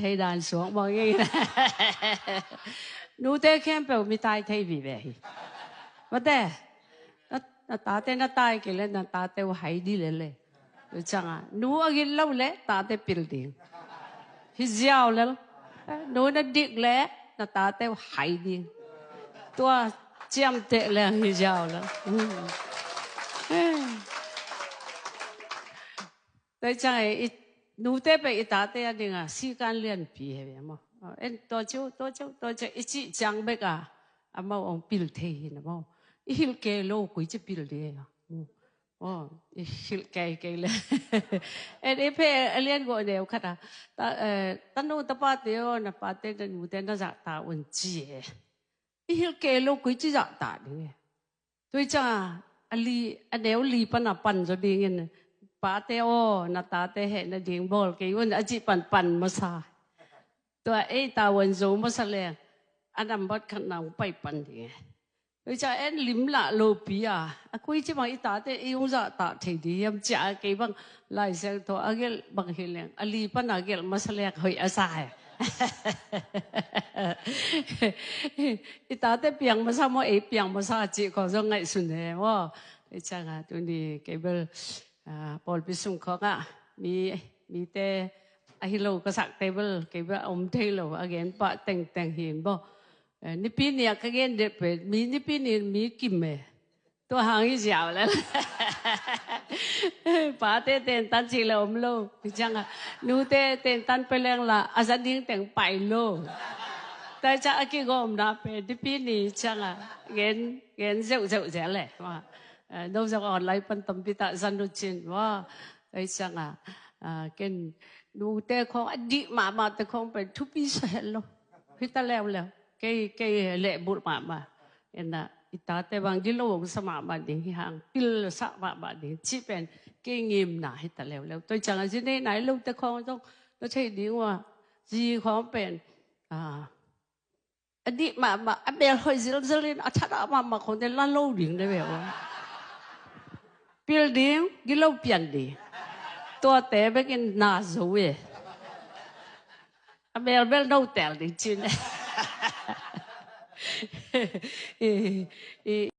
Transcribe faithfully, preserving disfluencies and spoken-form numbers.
thei dan suak mawk ing. Nute khempeuh mi tai thei vive hi. Mate, na, na tate na tai kei le na tate uh hai ding lel e. Tua ciangin nu a gilo le tate pil ding. Hi ziau lel. Nu na dik le na tate uh hai ding. Tua ciamteh leng hi ziau lel. Tua ciangin i nute pen i tate a dingin sikan lianpi hi ve maw. En tua ciu, tua ciu, tua ciu i cih ciang bek a amau hong pil thei hi na maw. I hilh kei lo koi ci pil ding hi a. Aw, i hilh kei kei le. En i phe a lian gawh neu khat a. Ta, eh, tanu tapate aw, na pate na nute na zahtak un ci e. I hilh kei lo koi ci zahtak ding e. Tua ciangin a li, a neu li pan a pan zaw dingin pate aw, na tate heh nading bawl kei un a cih pan pan masa. Tua ei tavuan zo masa leng a nambat khat na hong pai pan ding e. Tua ciang en lim lah lopi a, a koi ci bang i tate i hong zahtak thei ding hiam ci a, kei bang Lai Siangtho a gelh bang hi leng a li pan a gelh masa leng hoih a sa e. I tate piang masa maw, ei piang masa cih khawng zong ngaihsun e maw. Tua ciangin tuni kei bel, ah, pawlpi sung khawngah mi, mite ahi lo ka sak table kei bel a om thei lo a gen pah tengteng hi maw. Eh, Nipi ni a ka gen det pen mi Nipi ni mi kim e. Tua hang hi ziau lel. Pate tentan cih le om lo. Hi ciangin nute tentan pia leng la a za ding teng pai lo. Tua ciang a kigawmna pen Nipi ni ciangin gen, gen zeuhzeuh zel e. Maw. Eh, no zong online pan tampi tak zan uh cin maw. Tua ciangin, ah, ken nute khawng a dih mahmahte khawng pen thupi sa het lo. Hi ta leuleu. Kei, kei lehbulh mahmah. Ena, i tate bang gilo hong sa mahmah ding hi hang, pil sa mahmah ding cih pen kei ngimna hi ta leuleu. Tua ciangin zi nei nai lote khawng zong na thei ding uh a, zi khawng pen, ah, a dih mahmah, a mel hoih zilzil in a thadah mahmah khawngte la lo ding de ve uh a. Pil ding, gilo pian ding. Tuate bekin na zo e. A melmel no tel ding cin. I, i,